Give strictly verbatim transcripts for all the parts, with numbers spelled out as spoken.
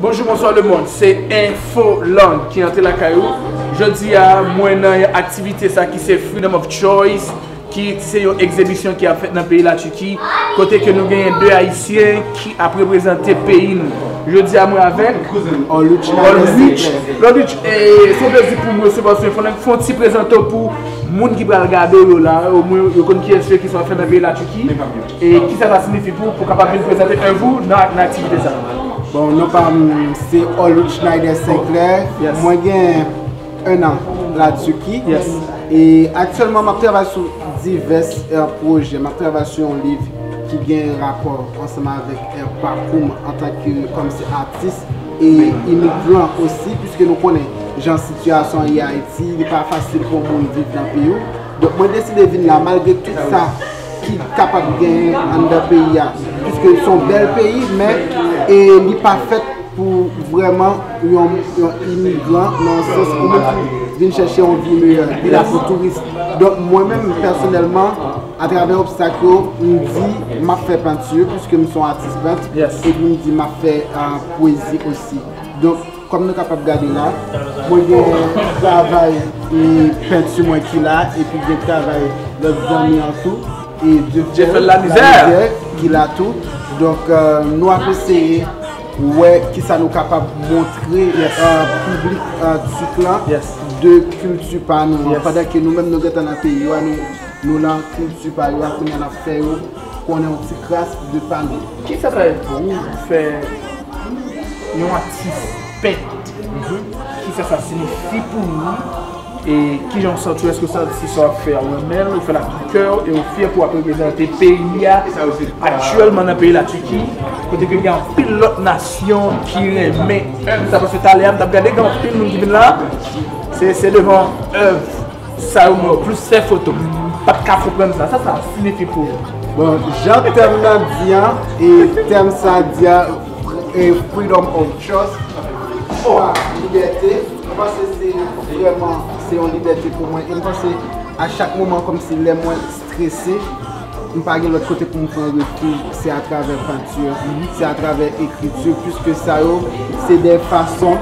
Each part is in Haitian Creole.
Bonjou, bonswa lemonn, se Infoland ki antre lakay ou. Jodi a, mwen nan aktivite sa ki se Freedom of Choice, ki se yon egzibisyon ki ap fèt nan peyi Latiki, kote ke nou genyen de Ayisyen ki ap reprezante peyi nou. Jodi a, mwen avèk Oluch Oluch. Oluch, e, se yon plezi pou mwen resevwa w sou Infoland. Fè yon ti prezante w pou moun ki pral gade w yo la, omwen yo konn kiyès yo, kisa w ap fè nan peyi Latiki, e kisa sa siyifi pou, pou w kapab vin prezante èv ou nan, nan aktivite sa. Bon, non pa m se Oluch Schneider Sinclair. Yes. Mwen gen un an la Turquie. Yes. E aktyèlman, m ap travay sou divès, eh, pwojè. M ap travay sou yon liv ki gen rapò ansanm avèk, eh, pakou m antanke kòmsi atis e imigran osi, piske nou konnen jan sitiyasyon an ye Ayiti, li pa fasil pou yon moun viv nan peyi w. Donk, mwen deside vin la, malgre tout sa ki kapab genyen anndan peyi a, piske se yon bèl peyi, men, e, li pa fèt pou vrèman yon, yon imigran, nan sans, ou menm ki vin chèche yon vi meyè, li la pou touris. Donk, mwen menm, pèsonèlman, atravè obstak yo, m di m ap fè penti, piske m se yon atis pent, Yes. epi m di m ap fè, ah, pwezi osi. Donk, kòm nou kapab gade la, mwen gen travay, e, penti mwen ki la, epi gen travay lòt zanmi an tou, e Jeffel Lamizè. Lamizè ki la tou. Donk, eh, nou ap eseye wè kisa nou kapab montre, Yes. eh, piblik, eh, Tik lan Yes. de kilti pa nou an. Yes. Pandan ke nou menm nou gentan nan peyi yo a, nou, nou nan kilti pa yo a, kounye a n ap fè yo konnen yon ti kras de pa nou. Kisa sa ye pou ou fè yon atis pent? Kisa sa siyifi pou ou? E kijan w santi w? Èske w santi sa w ap fè a, w renmen l, ou fè l ak tout kè w, e w fyè pou w ap reprezante peyi a aktyèlman nan peyi Latiki, kote ke gen anpil lòt nasyon ki renmen èv sa, paske talè a m t ap gade, gen anpil moun ki vin la, se, se devan èv sa yo mwen plis fè foto. M pa t ka konprann sa. Sa, sa siyifi pou ou? Bon, jan tèm nan di an, e tèm sa di an, e Freedom of Choice, chwa, libète, mwen panse se vrèman, se yon libète pou mwen. E m panse a chak moman, kòmsi lè mwen strese, m pa gen lòt kote pou m pran refij, se atravè penti, se atravè ekriti, piske sa yo, se de fason.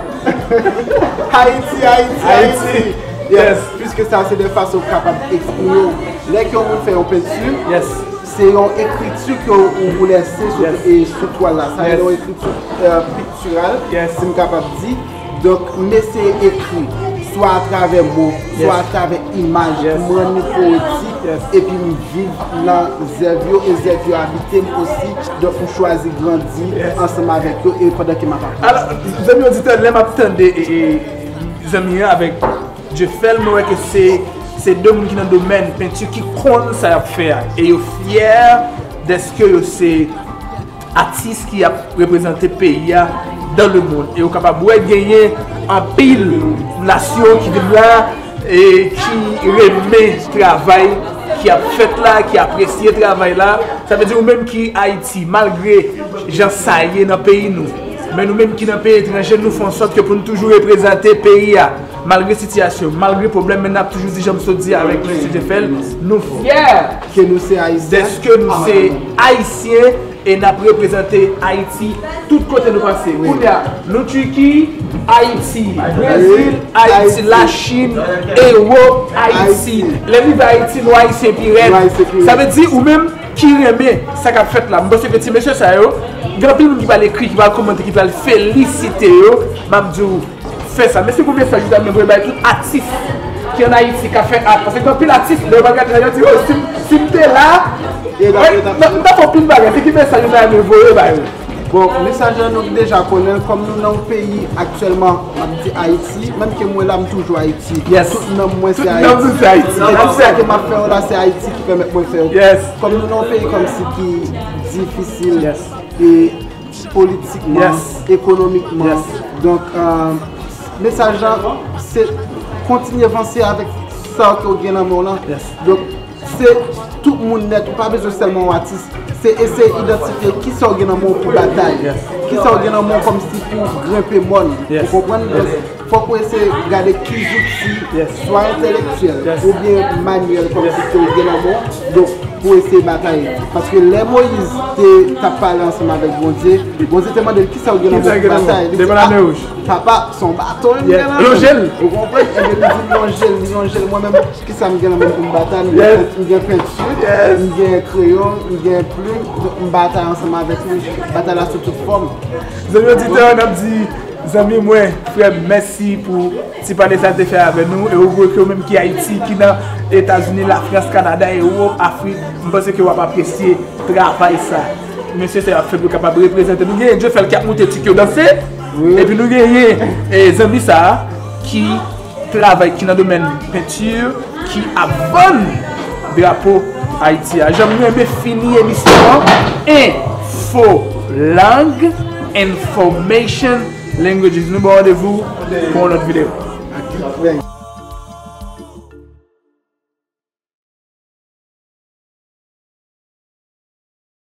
Ayiti, Ayiti, Ayiti! Ayiti! Yes. Yes. Piske sa, se de fason w kapab eksprime w. Lè ke yon moun fè yon penti, Yes. se yon ekriti ke w voulè se sou, Yes. e sou twal la. Sa Yes. rele yon ekriti, eh, piktiral, Yes. si m kapab di. Donk, m eseye ekri, swa atravè mo, swa Yes. atravè imaj, Yes. pou m rann li powetik, Yes. epi m viv nan zèv yo, e zèv yo abite m osi. Donk, m chwazi grandi Yes. ansanm avèk yo, e pandan ke m ap aprann. Alò, zanmi oditè, lè m ap tande, e, e, zanmi an avèk Jeffel, mwen wè ke se, se de moun ki nan domèn penti ki konn sa y ap fè a. E yo fyè dèske yo se atis ki ap reprezante peyi a dans le monde. E yo kapab wè genyen anpil nasyon ki vin la e ki renmen travay ki ap fèt la, ki apresye travay la. Sa vle di ou menm ki Ayiti, malgre jan sa ye nan peyi nou, men nou menm ki nan peyi etranje, nou fè an sòt ke pou nou toujou reprezante peyi a. Malgre sitiyasyon, malgre pwoblèm, men n ap toujou di, jan m sot di avèk mesye Jeffel, nou fyè Ke nou se Ayisyen. dèske nou se Ayisyen e n ap reprezante Ayiti tout kote nou pase. Wi. Kounye a, nou Tiki, Ayiti, Brezil, Ayiti, Ayiti. Lachin, Ewòp, Ayiti. Ayiti. Lè m rive Ayiti, nou Ayisyen pi rèd. Nou Ayisyen pi rèd. Sa vle di, ou menm ki renmen sa k ap fèt la, m panse ke ti mesye sa yo, gen anpil moun ki pral ekri, ki pral kòmante, ki pral felisite yo, m ap di w, fè sa. Men se pou mesaj ou ta renmen voye bay tout atis ki ann Ayiti k ap fè art. Paske gen anpil atis, lè yo pral gade sa, yo di, "Oh, si m, si m te la, E dapre, dapre. M ta fè anpil bagay." Se ki mesaj ou ta renmen voye bay yo? Bon, mesaj la nou deja konnen, kòm nou nan yon peyi aktyèlman, m ap di Ayiti, menm ke mwen la, m toujou Ayiti. Yes. Tout nanm mwen se Tout nanm Ayiti. nou se Ayiti. E tout sa ke m ap fè yo la, se Ayiti ki pèmèt mwen fè yo. Yes. Kòm nou nan yon peyi kòmsi ki difisil. Yes. E politikman, Yes. ekonomikman. Yes. Donk, eh, mesaj la, se kontinye vanse avèk sa ke w gen nan men w lan. Yes. Donk, se tout moun nèt, ou pa bezwen sèlman yon atis. Se eseye idantifye kisa w gen nan men w pou batay. Yes. Kisa w gen nan men w kòmsi pou grenpe mòn. Yes. Ou konprann? Yes. Donk, fòk ou eseye gade ki zouti, Yes. swa entèlektyèl Yes. oubyen manyèl kòmsi Yes. ke w gen nan men w. Donk, pou eseye batay. Paske lè Moyiz te t ap pale ansanm avèk Bondye, Bondye te mande l, "Kisa w gen nan men pou batay?" Li di, "Ah, papa, se yon baton m gen nan men m." Ou konprann? Ebyen, li di, "M lonje l, li lonje l. Mwen menm, kisa m gen nan men m pou m batay? M gen penti, m gen kreyon, m gen plim, m batay ansanm avèk li. Batay la sou tout fòm." Zanmi oditè, n ap di, zanmi mwen, frè m, mèsi pou ti pale sa l te fè avè nou. E ou wè ke ou menm ki Ayiti, ki nan Etazini, Lafrans, Kanada, Ewòp, Afrik, m panse ke w ap apresye travay sa mesye sa yo ap fè pou yo kapab reprezante. Nou genyen Djofèl ki ap moute tik yo danse. Epi nou genyen, eh, zanmi sa a ki travay, ki nan domèn penti, ki ap vann drapo Ayiti a. Jan m renmen fini emisyon an, Info Lang, Information Languages. Nou ba w randevou pou yon lòt videyo.